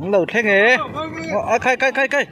An lo thleng e. A khai khai khai khai.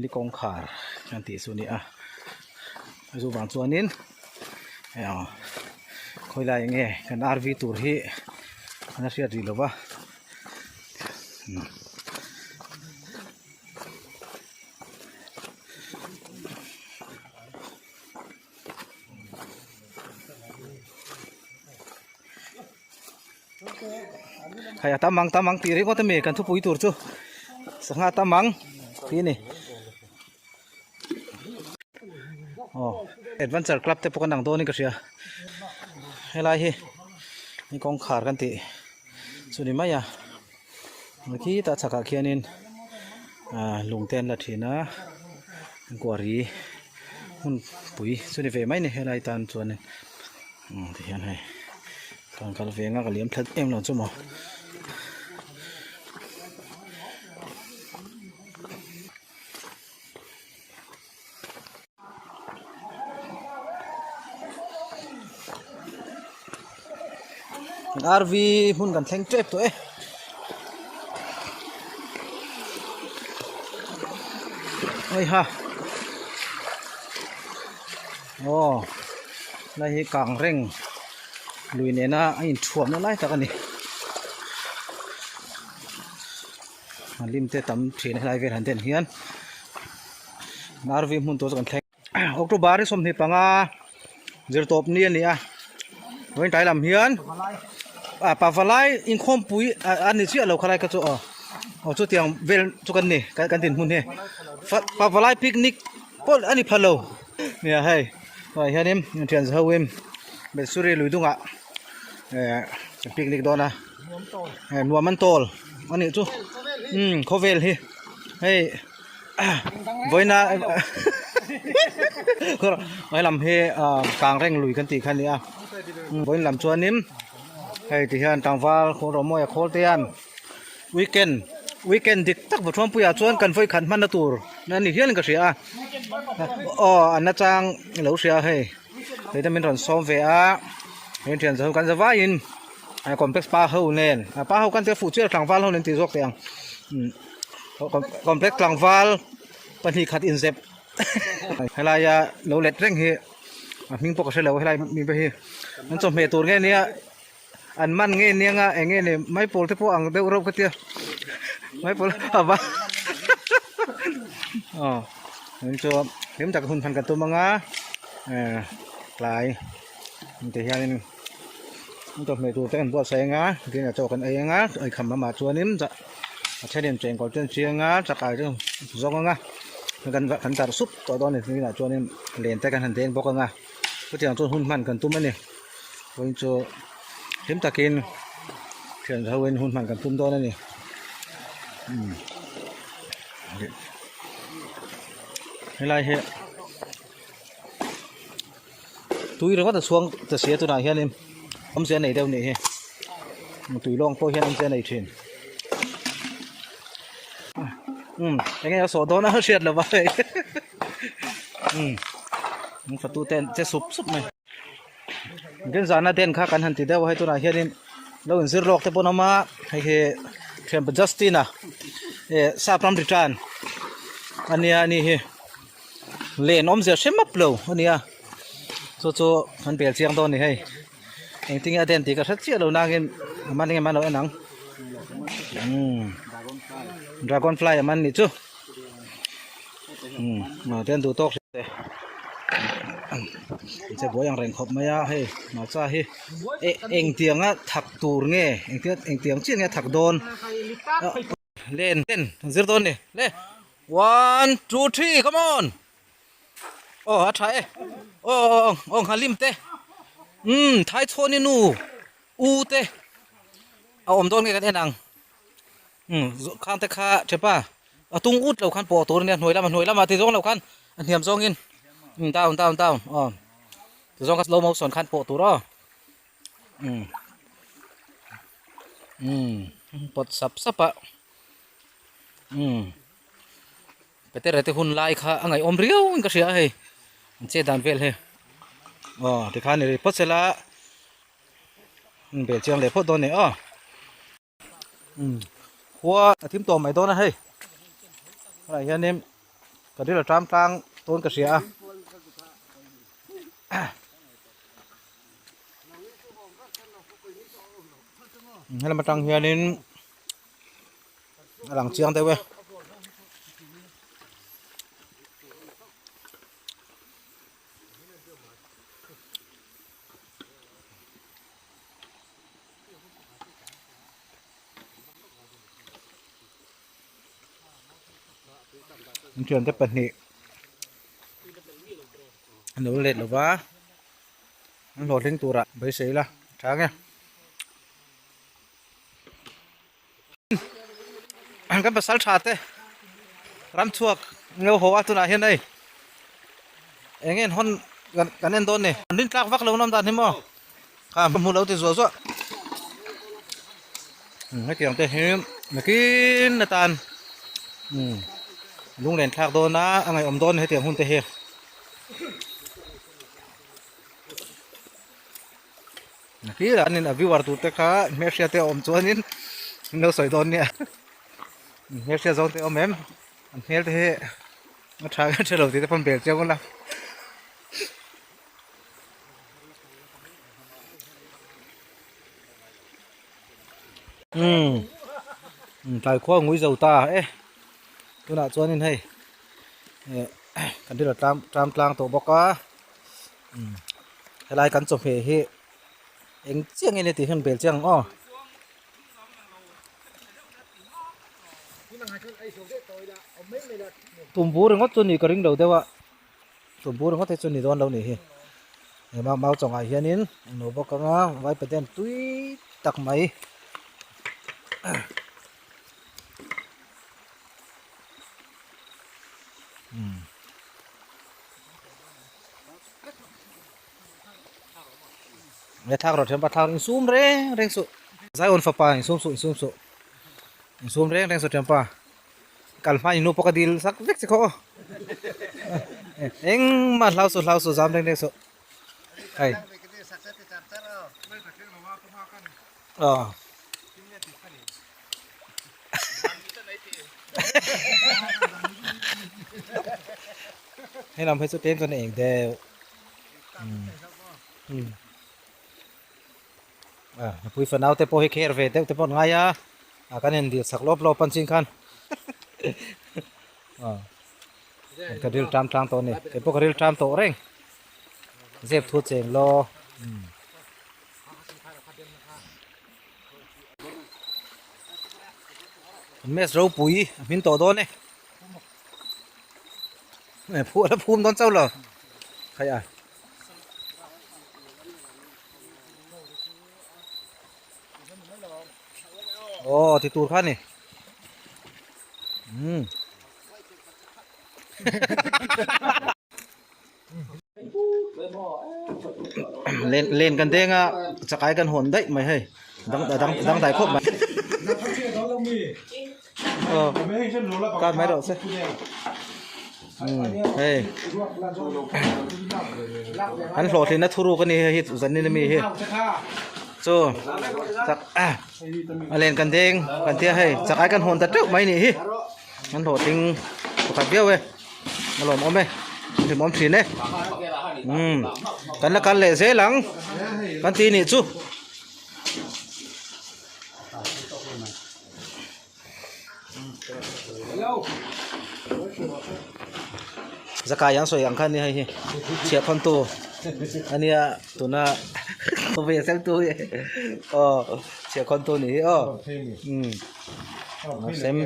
Li kawngkhar an tih chu a ni a chuvang chuanin khawilai enge kan RV tur hi an la hriat rih lo va. Hei a tam ang tam ang tih ringawt ami kan thupui tur chu sangha tam ang tih a ni aw adventure club te pawh kan ang dawn in ka hria helai hi ni kawngkhar kan tih chu ni mai a khitah chhakah khianin ah lung te an la thin a quarry hmun pui chu ni ve mai a ni helai tan chuanin tihian hei. Kan kal ve anga ka liam that em lo chu maw. RV hmun kan thleng tep tawh e. Oi ha. Aw lai hi kang reng lui nena a inthuamna lai tak a ni a lim te tam thin a helai vel han den hian RV hmun tur chu kan thleng October hi 25 zirtawp ni a ni a vawiin tlai lam hian ah pavalai inkhawmpui a ni chiah lo khalai kha chu aw aw chutiang vel chu kan ni kan dinhmun hi pavalai picnic pawh a ni pha lo. Nia hei tunah hianin thian za ho in Mesuri lui dungah eh picnic dawn a eh nuam an tawl a nih chu umm khawvel hi hei vawiina he lam hi ah kang reng lui kan tih kha a ni a vawiin lam chuanin hei ti hian tlangval khaw rawh mawi a khawl te hian. Weekend weekend dik tak Vawthuampuiah chuan kan vawi khat hmanna tur a ni hialin ka hria a aw an nachang i lo hria hei. Hei min rawn sawm ve a heng thian zaho kan za vaiin complex pa ho nen pa ho kan tia fuh chiah tlangval ho nen tih zawk teh ang complex tlangval pahnih khat inzep helaia lo let reng hi a hming pawh ka hre lo helai mi te hi an chawhmeh tur nge nia an man nge nia nga eng nge ni maipawl te pawh ang deuh reuh ka tia maipawl a va aw chu hlim tak hun hman kan tum anga eh tlai ti hianin an chawhmeh tur te kan buatsaih anga tin a chaw kan ei anga eikham lamah chuanin a thenin chengkawl te an chiang a chakai te zawng anga kan kan darh sup tawh dawn a ni tunah chuanin len te kan han deng bawk anga chutiang chuan hun hman kan tum a ni vawiin chu hlim takin thian ho in hun hman kan tum dawn a ni umm helai hi tui ringawt a chhuang ta sia tunah hianin awmzia a nei deuh nih hi tui lawng pawh hian awmzia a nei thin umm eng nge a sawh dawn a hriat lova hei umm an fatu te an che sup sup mai den zana den kha kan han ti deuh a hei tunah hianin lo inzir lawk te pawh an awm a hei hi thianpa Justin-a eh sap ram return a nia a ni hi. Len awmzia hre map lo a nia chu chu an bel chiang dawn a ni hei engtin nge a den tih ka hre chiah lo nangin a man enge man lo en ang umm dragon fly a man nih chu umm ah te an duh tawk hle an che buai ang reng khawp mai a hei hmarcha hi eh engtianga thak tur nge engtia engtiang chiah nge a thak dawn. Len ten an zir dawn ni le one two three come on aw a tha e aw aw aw aw nghalim te umm thai chhuani nu u te a awm dawn nge kan en ang umm khang te kha thepa a tung ut lo khan pawh tur ania hnuai lamah hnuai lamah ti zawng lo khan a hniam zawngin umm down down down aw ti zawng kha slow motion khan pawh tur aw. Umm umm pawt sap sap a umm petera te hun lai kha a ngaihawm riau in ka hria a hei an chet dan vel hi aw tikhan i ri phawt sela bel chiang leh phawt dawn a ni aw. Umm khua a thim tawh mai dawn a hei tunah hianin ka ril a ṭam tlang dawn ka hria a helam atang hianin a lang chiang deuh e. An thiante pahnih an lo let lova an hlawhtling turah beisei ila tha nge kan pasal tha te ram chhuak an lo haw a tunah hian hei eng nge an hawn kan en dawn ni an rin tlak vak lo an awm dan hi maw kha hmu lo ti zuah zuah hetiang te hi nakin atan lunglen thlak dawn a a ngaihawm dawn hetiang hun te hi. Hlir ah nin a viewer tur te kha hmelhriat te a awm chuanin an lo sawi dawn nia hmelhriat zawng te a awm em an hmel te hi a tha nge tha lo tih te pawn bel chiang ula. Umm tlai khua ngui zo ta e tunah chuanin hei eh kan thil a tlam tlam tlang tawh bawk a. Helai kan chawhmeh hi eng chiah nge ni tih hian bel chiang ang aw. Tumbu ringawt chu ni ka ring lo deuh a tumbu ringawt hi chu ni dawn lo nih hi hei mau mau chawngah hianin an lo bawk ang a vaipaden tui tak mai. Nge thak rawh thianpa thak insum reng reng suh Zion fapa insum suh insum suh insum reng reng suh thianpa kal hma in nu pawh ka dil sak vek che khaw aw engmah hlau suh hlau suh zam reng reng suh. Hei. Aw. Hei lam phei chu tlem chuan a eng deuh. Umm. A nupui fanau te pawh hi kher ve deuh te pawh an ngai a, a kan en dil chak lawp lawp an chin khan aw ka ril ṭam tlang tawh a ni kei pawh ka ril ṭam tawh reng zep thu cheng law umm. Mes ropui a hmin tawh dawn e phuah la phum dawn chauh lo khai a. Aw ti tur kha ni umm len len kan deng a chakai kan hawn daih mai hei dang dang dangdai khawp mai aw kar mai rawh se hei an hlawhtlinna thuruk a ni hei hi zanin ami hi chu chak a len kan deng kan tia hei chakai kan hawn ta teuh mai nih hi an hlawhtling pakhat viau e a lawmawm e a hlimawm thin e umm kan la kal leh zel ang kan tih nih chu. Zakai ang sawi ang kha nia hei hi chhiah khawn tu ania tuna khawvel sel tu hi aw chhiah khawn tu ni hi aw umm sem.